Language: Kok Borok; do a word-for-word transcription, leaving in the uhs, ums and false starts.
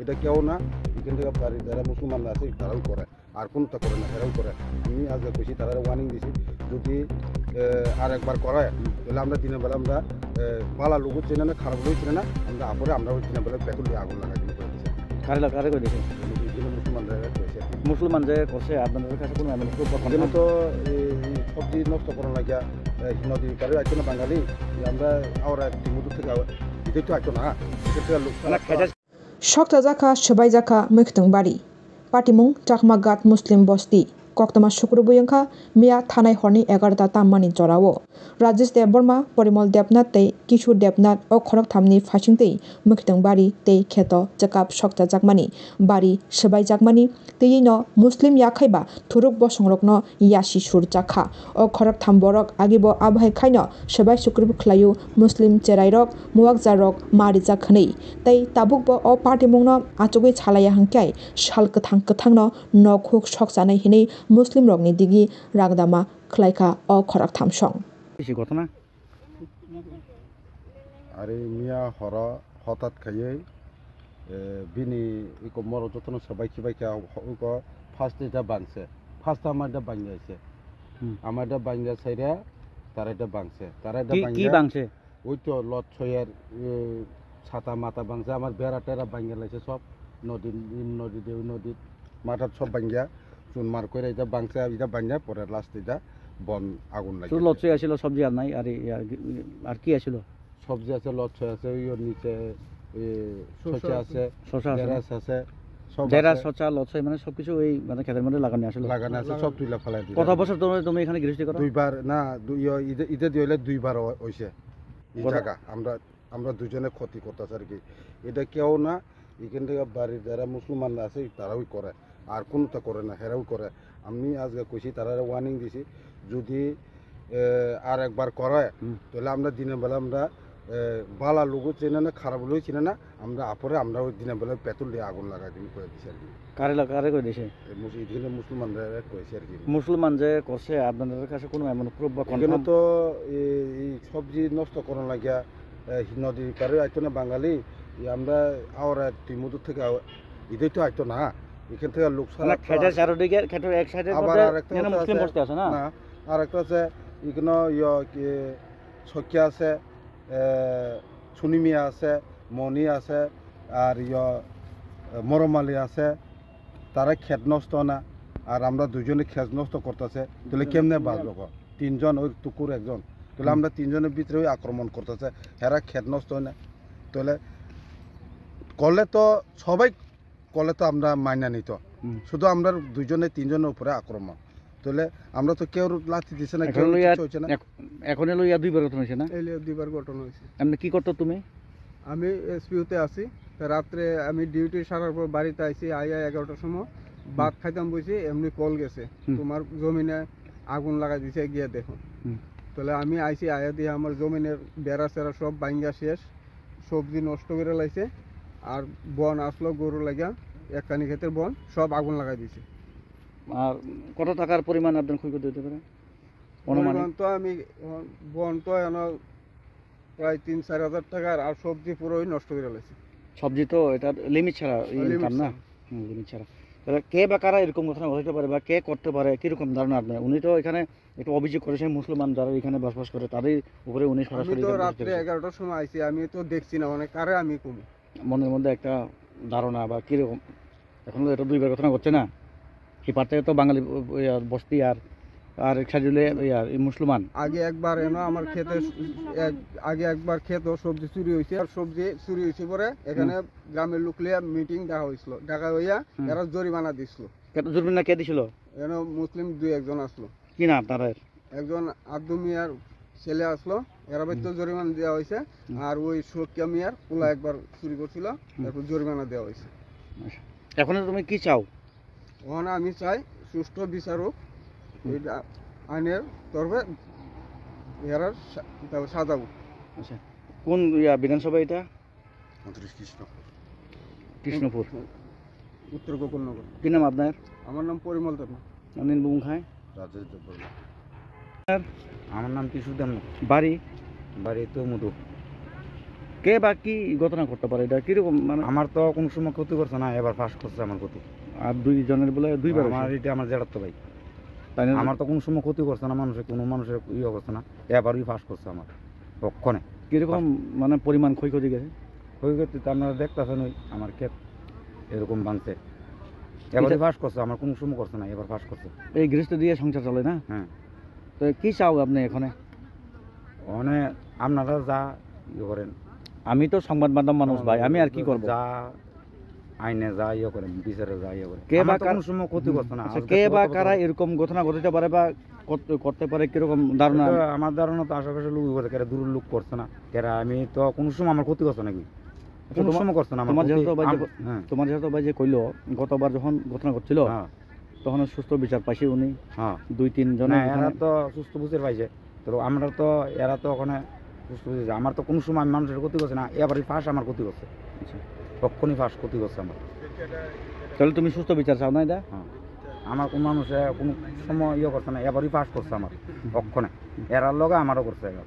এটা কেউ না, এখান থেকে বাড়ি যারা মুসলমান আছে তারাও করে, আর কোনো তা করে না, এরাও করে। আমি আজকে কইছি, তারা ওয়ার্নিং দিছি, যদি আহ, আর একবার করে, তাহলে আমরা দিনের বেলা আমরা আহ, ভালো লোক চেনে না, খারাপ লোক চেনে না, আমরা আপরে আমরা ওই দিনের বেলা পেট্রোল দিয়ে আগুন লাগাই দিন করে দিছি। কারে লা-, কারে কই দিছে? এখানে মুসলমানরা কইছে। মুসলমান যে করছে, আপনাদের কাছে কোনো এমন কোনো প্রমাণ এখানে নাই? তো এই, এই সবজি নষ্ট করা লাগে, নদী পারে আছে না বাঙালি, আমরা আওরা তিমুদুর থেকে আওরা, এটাই তো আছে না, এটা তো লোক না, খাইতে Sokta jakha, swbai jakha, mwkhwtwng bari. Patimung Chakma Ghat Muslim Bosti. Koktwma sukrubwi wngkha miya thanai horni egarota tammani jorao. Rajesh Debbarma, Porimol Debnath tei Kishore Debnath o khorokthamni phaisingtwi mwkhwtwng bari tei kheto chwkap sokta jakmani bari swbai jakmani twiwi no Muslim yakhai ba thuruk bosongrokno yasi sur jakha. O khoroktham borok agibo abohai khaino swbai sukrubwi khlaio Muslim cherairok, muwakjarok ma rijak hwnwi. Tei tabukbo o patimungno achugwi salaiya hwnkhe sal kwthang kwthangno nok huk sokchanai hwnwi Muslimrokni digi ragdama khlaikha o khoroktham song. Bisi ghotona? Are miya horo hotat khaiwi, eh, bini iko moro jotono swbai khibai kha, ho-, iko first ita bangse, first ama ita bangya se. Hmm. Ama ita bangya saira, tara ita bangse, tara ita Ki, ki bangya. Bangse? Oi to lot soyar, eh, sata mata bangse, amar bera tera bangya laise sob, nodi, nodi de, nodi. Mathar sob bangya, chun mar koi rai da bangsa ida bangya, pore last ida bon agun lagi. Suru lot soya silo sobji ar nai, ar, ar ki asilo? Sobji ase, lot soya ase, iyo niche, e, sosa sosa ase, sosa ase. Deras ase, sob Deras, ase. Sosa, lot soya mane sob kichu ei mane kheter mane lagani asilo. Lagani ase, sob tuila phalai di. কত বছর তুমি, তুমি এখানে গৃহস্থী করো? দুইবার না, দু-, ইয়ো, ইদে, ইদে দিয়ে হইলে দুইবার ও-, হইছে। এই কত? জায়গা, আমরা, আমরা দুজনে ক্ষতি করতেছে আর কি। এটা কেউ না, এখান থেকে বাড়ির যারা মুসলমান আছে, তারাও করে। আর কোনোটা করে না, হেরাও করে। আমি আজকে কইছি, তারা ওয়ার্নিং দিছি, যদি, এ, আর একবার করে, হুম। তাহলে আমরা দিনের বেলা আমরা, এ, বালা লোকও চিনে না, খারাপ লোকও চিনে না, আমরা আপরে আমরা ওই দিনের বেলা পেট্রোল দিয়ে আগুন লাগাই দিন করে দিছি আর কি। কারে লা-, কারে করে দিছে? এ, মুস-, এখানে মুসলমানরা করেছে আর কি। মুসলমান যে করছে, আপনাদের কাছে কোনো এমন প্রুফ বা এখানে কনফার্ম? তো এই, এই সবজি নষ্ট করার লাগিয়া, এ, নদী পারে আইতো না বাঙালি, এই আমরা আওরা তিমুদুর থেকে আও-, এটাই তো আইতো না, এখান থেকে লোক না, সারা খেতে চারোদিকে, খেতে এক সাইডে আবার করতে আরেকটা যেন হচ্ছে মুসলিম আছে, বসতি আছে না? না, আরেকটা আছে, এখানে ইয়ে, কি, সখিয়া আছে, এ, সুনিমিয়া আছে, মণি আছে, আর ইয়ে, এ, মরমালি আছে, তারা খেত নষ্ট না, আর আমরা দুজনে খেত নষ্ট করতেছে, তাহলে কেমনে বাঁচবো গো? তিনজন, ওই টুকুর একজন, তাহলে হুম। আমরা তিনজনের ভিতরে ওই আক্রমণ করতেছে, হেরা খেত নষ্ট হয় না, তাহলে করলে তো সবাই করলে তো আমরা মাইনা নিত, হুম। শুধু আমরা দুইজনে তিনজনের উপরে আক্রমণ, তাহলে আমরা তো কেউ লাথি দিছে না, কেউ এখন লইয়া, কিছু হচ্ছে না। এক-, এখন লইয়া দুইবার ঘটনা হয়েছে না? এই লইয়া দুইবার ঘটনা হয়েছে। এমনি কি করতো তুমি? আমি এসপিউতে আছি। তা রাত্রে আমি ডিউটি সারার পর বাড়িতে আইছি, আইয়া এগারোটার সময় ভাত হুম। খাইতাম বইছি, এমনি কল গেছে, হুম। "তোমার জমিনে আগুন লাগাই দিছে, গিয়ে দেখো।" হুম। তাহলে আমি আইছি, আইয়া দিয়ে আমার জমিনের বেড়া চেরা সব ভাঙ্গা শেষ, সবজি নষ্ট করে লাইছে, আর বন আসলো গরু লাগা, একখানি ক্ষেতের বন, সব আগুন লাগাই দিছে। আর কত টাকার পরিমাণ আপনার ক্ষয়ক্ষতি হতে পারে? অনুমানিক? পরিমাণ তো আমি, বন তো এখনো প্রায় তিন চার হাজার টাকার, আর সবজি পুরোই নষ্ট করে লাইছে। সবজি তো এটা লিমিট ছাড়া এই লিমিট ইনকাম না? ছাড়া। হুম, লিমিট ছাড়া। তাহলে কে বা কারা এরকম ঘটনা ঘটাতে পারে বা কে করতে পারে, কিরকম ধারণা আপনার? উনি তো এখানে একটা অভিযোগ করেছেন, মুসলমান যারা এখানে বসবাস করে তাদের উপরে উনি আমি সরাসরি তো এখানে রাত্রে বসে। এগারোটার সময় আইছি, আমি তো দেখছি না, মানে কারে আমি কমু। মনের মধ্যে একটা ধারণা বা কিরকম, এখন তো এটা দুইবার ঘটনা ঘটছে না, এপার থেকে তো বাঙালি, ও, ও, ইয়া, বস্তি আর, আর এক সাইড হইলে, ইয়া, এই মুসলমান। আগে একবার এনো আমার খেতে, এক-, আগে একবার খেত সবজি চুরি হইছে, আর সবজি চুরি হইছে পরে এখানে হুম। গ্রামের লোক লিয়া মিটিং ডাকা হইছিল, ডাকা হইয়া হুম। এরা জরিমানা দিছিল। কে-, জরিমানা কে দিছিল? এনো মুসলিম দুই একজন আসলো। কি নাম তাদের? একজন আব্দুল মিয়ার ছেলে আসলো, এরা বাইতো হুম। জরিমানা দেওয়া হয়েছে। হুম। আর ওই সুরক্ষা মিয়ার পোলা একবার চুরি করছিল, হুম। এরপর জরিমানা দেওয়া হয়েছে। আচ্ছা। এখন তুমি কি চাও? এখন আমি চাই সুষ্ঠু বিচার হোক, হুম। এটা আইনের তরফে এরা সা-, তারপর সাজা হোক। আচ্ছা। কোন ইয়া বিধানসভা এটা? উনত্রিশ কৃষ্ণপুর। কৃষ্ণপুর। উত্তর গোকুলনগর। কি নাম আপনার? আমার নাম পরিমল দেবনাথ। আপনি বুংখায়? রাজেশ দেববর্মা। আমার নাম কিশোর দেবনাথ। বাড়ি? বাড়ি তো মধু। কে বা কি ঘটনা করতে পারে? এটা কিরকম মানে? আমার তো কোনো সময় ক্ষতি করছে না, এবার ফার্স্ট করছে আমার ক্ষতি। আর দুই জনের বলে দুইবার আমার হয়েছে? এটা আমার জেঠাতো ভাই। তাই না? আমার তো কোনো সময় ক্ষতি করছে না, মানুষের কোনো মানুষের ইয়ে করছে না, এবারই ফার্স্ট করছে আমার পক্ষণে। কিরকম মানে পরিমাণ ক্ষয়ক্ষতি গেছে? ক্ষয়ক্ষতি তো আপনারা দেখতেছেন, ওই আমার ক্ষেত এরকম ভাঙছে, এবারই এটা ফার্স্ট করছে, আমার কোনো সময় করছে না, এবার ফার্স্ট করছে। এই গৃহস্থ দিয়ে সংসার চলে না? হ্যাঁ। তো কি চাও আপনি এখানে? মানে আপনারা যা ইয়ে করেন। আমি তো সংবাদ মাধ্যম মানুষ ভাই, আমি আর কি করব? যা আইনে যা ইয়ে করেন, বিচারে যা ইয়ে করেন। কে বা আমার তো কার-, কোনো সময় ক্ষতি হুম। করছে না। আচ্ছা, আজকে কে বা কত বছর কারা হলো? এরকম ঘটনা ঘটাইতে পারে বা করতে, করতে পারে, কিরকম ধারণা? এটা আমার ধারণা তো আশেপাশে লোক করছে, কেরা দূরের লোক করছে না। কেরা আমি তো কোনো সময় আমার ক্ষতি করছে নাকি? আচ্ছা, কোনো তোমার, সময় করছে না আমার তোমার ক্ষতি। যেহেতু ভাই যে আম-, ক-, হ্যাঁ। তোমার যেহেতু ভাই যে কইলো, গতবার যখন ঘটনা ঘটছিল, হ্যাঁ। তখন সুস্থ বিচার পাইছে উনি। হ্যাঁ। দুই তিন জনের না, এরা ওখানে তো সুস্থ বিচার পাইছে। তো আমরা তো, এরা তো ওখানে সুস্থ বিচার, আমার তো কোনো সময় আমি মানুষের ক্ষতি করছে না, এবারই ফার্স্ট আমার ক্ষতি করছে। আচ্ছা। তখনই ফার্স্ট ক্ষতি করছে আমার। তাহলে তুমি সুস্থ বিচার চাও না এটা? হ্যাঁ। আমার কোনো মানুষে কোনো সময় ইয়ে করছে না, এবারই ফার্স্ট করছে আমার। অক্ষণে। এরার লগে আমারও করছে এবার।